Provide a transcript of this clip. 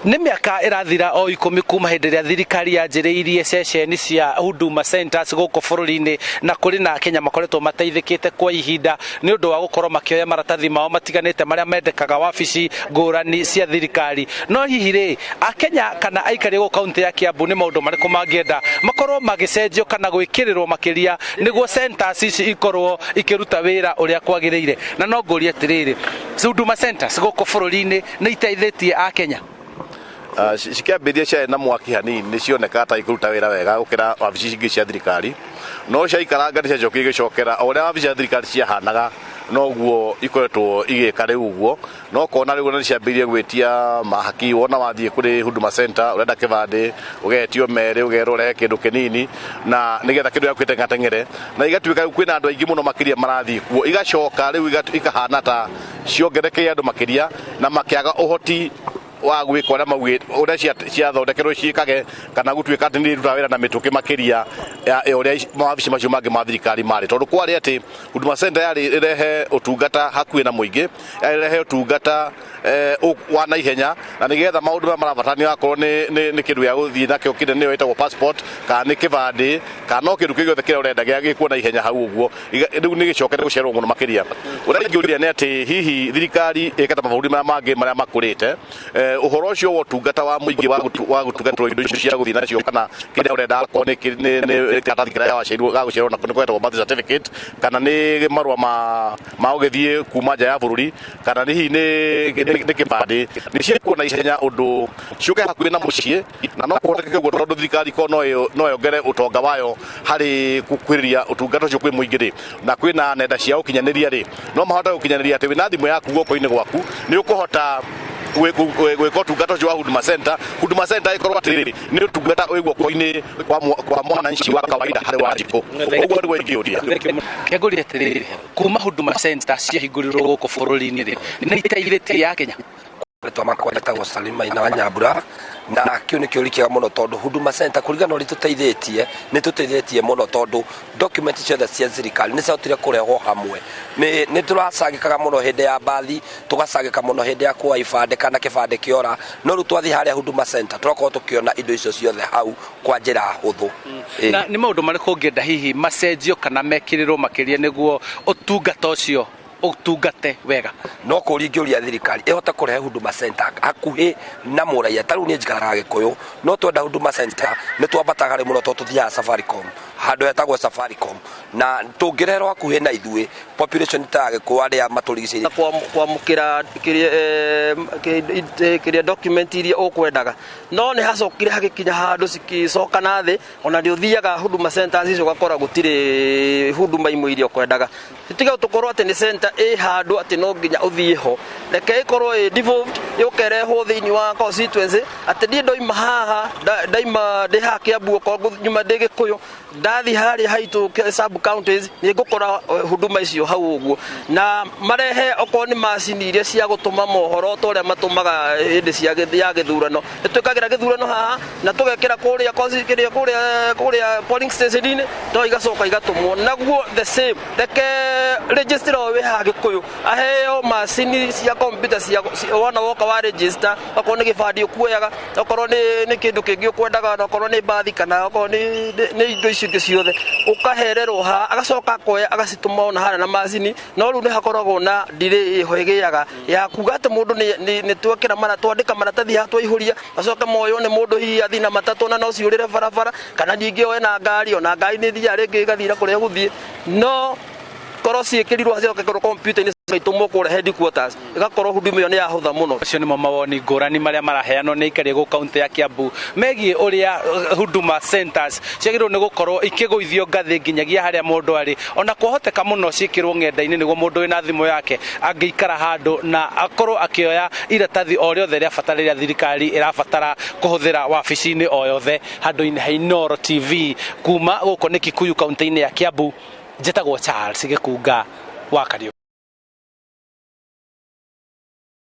Nĩ mĩaka ĩrathira o 10 kuma hĩndĩ ĩrĩa thirikari yanjĩrĩirie ceceni cia Huduma Centers gũkũ bũrũri-inĩ, na kũrĩ na Akenya makoretwo mateithĩkĩte kwa ihinda nĩ ũndũ wa gũkorwo makĩoya maratathi mao matiganĩte marĩa mendekaga wabici ngũrani cia thirikari. No hihi rĩ, Akenya kana aikari gũkũ kaunti ya Kiambu nĩ maũndũ marĩkũ mangĩenda makorwo magĩcenjio kana gwĩkĩrĩrwo makĩria nĩguo centers ici ikorwo ikĩruta wĩra ũrĩa kwagĩrĩire? Na no ngũrie atĩrĩrĩ, Huduma Centers gũkũ bũrũri-inĩ nĩ iteithĩtie Akenya? Cikĩambĩrĩria ciarĩ na mwaki hanini, nĩ cionekaga ta ikũruta wĩra wega gũkĩra wabici ingĩ cia thirikari, no ciaikaranga nĩ ciacokire igĩcokera o ũrĩa wabici cia thirikari ciahanaga, noguo ikoretwo igĩka rĩu ũguo. No kona rĩu nĩ ciambĩrĩirie gwĩtia mahaki. Wona wathiĩ kũrĩ Huduma Center ũrenda kĩbandĩ, ũgetio merĩ, ũgerwo ũrehe kĩndũ kĩnini na nĩgetha kĩndũ gĩaku gĩteng'ateng'ere, na igatuĩka rĩu kwĩna andũ aingĩ mũno makĩria marathiĩ kuo. Igacoka rĩu ikahana ta ciongerekeire andũ makĩria na makĩaga ũhoti wa gwĩka ũrĩa maugĩte, ũrĩa ciathondekerwo ciĩkage, kana gũtuĩka atĩ nĩ irutaga wĩra na mĩtũkĩ makĩria ya ũrĩa mawabici macio mangĩ ma thirikari marĩ. Tondũ kwarĩ atĩ Huduma Center yarĩ ĩrehe ũtungata hakuhĩ na mũingĩ, yarĩ ĩrehe ũtungata wa naihenya, na nĩgetha maũndũ marĩa marabatarania, akorwo nĩ kĩndũ gĩa gũthiĩ nakĩo kĩnene nĩyo ĩtagwo passport, kana nĩ kĩbandĩ, kana no kĩndũ kĩngĩ gĩothe kĩrĩa ũrenda gĩa gĩkwo na ihenya hau ũguo, rĩu nĩ gĩcokete gũcererwo mũno makĩria. Ũrĩa ingĩũria nĩ atĩ hihi thirikari ĩkĩte mabũrũri marĩa mangĩ marĩa makũrĩte, ũhoro ũcio wa ũtungata wa mũingĩ wa gũtungatĩrwo indo icio cia gũthiĩ nacio, kana kĩrĩa ũrenda, akorwo nĩ karatathi kĩrĩa waciarirwo ga gũciarwo nako nĩko getagwo birth certificate, kana nĩ marũa ma ũgĩthiĩ kuma nja ya bũrũri, kana nĩ hihi nĩ kĩbandĩ, nĩ ciĩkwo na ihenya ũndũ ciũke hakuhĩ na mũciĩ. Na no kũhotekeke ũguo, tondũ thirikari korwo no yongere ũtonga wayo harĩ gũkuhĩrĩria ũtungata ũcio kwĩ mũingĩ rĩ, na kwĩna nenda cia ũkinyanĩria rĩ, no mahote gũkinyanĩria atĩ wĩna thimũ yaku guoko-inĩ gwaku nĩ ũkũhota gwĩka ũtungata ũcio wa Huduma Center. Huduma Center ĩkorwo atĩrĩrĩ nĩ ũtungata wĩ guoko-inĩ kwa mwananchi wa kawaida harĩ Wanjikũ. Ũguo nĩguo ingĩũria. Kengũria atĩrĩrĩ, kuma Huduma Center ciahingũrirwo gũkũ bũrũri-inĩ rĩ, nĩ iteithĩtie Akenya? Rĩtwa makwa njĩtagwo Salim Maina wa Nyambura, na kĩu nĩ kĩũria kĩega mũno, tondũ Huduma Center kũringana na ũrĩa tũteithĩtie, nĩ tũteithĩtie mũno, tondũ document ciothe cia thirikari nĩ ciahotire kũrehwo hamwe. Nĩ tũracangĩkaga mũno hĩndĩ ya mbathi, tũgacangĩka mũno hĩndĩ ya kuoya ibandĩ kana kĩbandĩ kĩora, no rĩu twathiĩ harĩa Huduma Center tũrakorwo tũkĩona indo icio ciothe hau kwa njĩra hũthũ. Na nĩ maũndũ marĩkũ ũngĩenda hihi macenjio kana mekĩrĩrwo makĩria nĩguo ũtungata ũcio ũtungate wega? No kũria ingĩũria thirikari ĩhote kũrehe Huduma Center hakuhĩ na mũraia. Ta rĩu niĩ njikaraga Gĩkũyũ, no twenda Huduma Center nĩ twambataga rĩ mũno, tondũ tũthiaga Safaricom, handũ hetagwo Safaricom, na tũngĩreherwo hakuhĩ na ithuĩ population ta ya Gĩkũyũ arĩa matũrigicĩirie. Kwamũkĩra kĩrĩa document iria ũkwendaga, no nĩ hacokire hagĩkinya handũ cikicoka na thĩ. Ona nĩ ũthiaga Huduma Centers icio ũgakora gũtirĩ huduma imwe iria ũkwendaga. Tiga tũkorwo atĩ nĩ center ĩ handũ atĩ no nginya ũthiĩ ho, reke ĩkorwo ĩ devolved, yũkerehwo thĩinĩ wa constituency, atĩ niĩ ndoima haha, ndaima ndĩ haha Kiambu, okorwo nyuma ndĩ Gĩkũyũ, ndathi harĩa haitũ sub counties nĩ ngũkora huduma icio hau ũguo. Na marehe okorwo nĩ macini iria cia gũtũma mohoro ta ũrĩa matũmaga hĩndĩ cia ya gĩthurano. Nĩ twĩkagĩra gĩthurano haha na tũgekĩra kũrĩa kĩrĩa kũrĩa polling station-inĩ, no igacoka igatũmwo naguo the same. Reke registrar ũyũ wĩ haha Gĩkũyũ aheo macini cia computer cia wona woka wa register, okorwo nĩ gĩbandĩ ũkuoyaga, okorwo nĩ kĩndũ kĩngĩ ũkwendaga, na okorwo nĩ mbathi, kana okorwo nĩ indo icio ingĩ ciothe, ũkahererwo haha, agacoka akoya agacitũma ona harĩa na macini. No rĩu nĩ hakoragwo na delay ĩho ĩgĩaga ya kuga atĩ mũndũ nĩ twekĩra mara twandĩka maratathi haha twaihũria, acoke moywo nĩ mũndũ, hihi athiĩ na matatũ na no ciũrĩre barabara, kana ningĩ oe na ngari, ona ngari nĩ ĩthiaga rĩngĩ ĩgathira kũrĩa gũthiĩ. No korwo ciĩkĩrirwo cigakorwo kompiuta-inĩ cigatũmwo kũrĩa headquarters, ĩgakorwo huduma ĩyo nĩ yahũtha mũno. Acio nĩmo mawoni ngũrani marĩa maraheanwo nĩ aikari gũkũ kaunti ya Kiambu megiĩ ũrĩa Huduma Centers ciagĩrĩirwo nĩ gũkorwo ikĩgũithio ngathĩ nginyagia harĩa mũndũ arĩ, ona kwahoteka mũno ciĩkĩrwo ng'enda-inĩ nĩguo mũndũ wĩna thimũ yake angĩikara handũ na akorwo akĩoya iratathi o rĩothe rĩa bata rĩrĩa thirikari ĩrabatara kũhũthĩra wabici-inĩ o yothe. Handũ-inĩ ha Inooro TV kuma gũkũ nĩ Kikuyu kaunti-inĩ ya Kiambu, njĩtagwo Charles Gĩkunga wa Kariũki.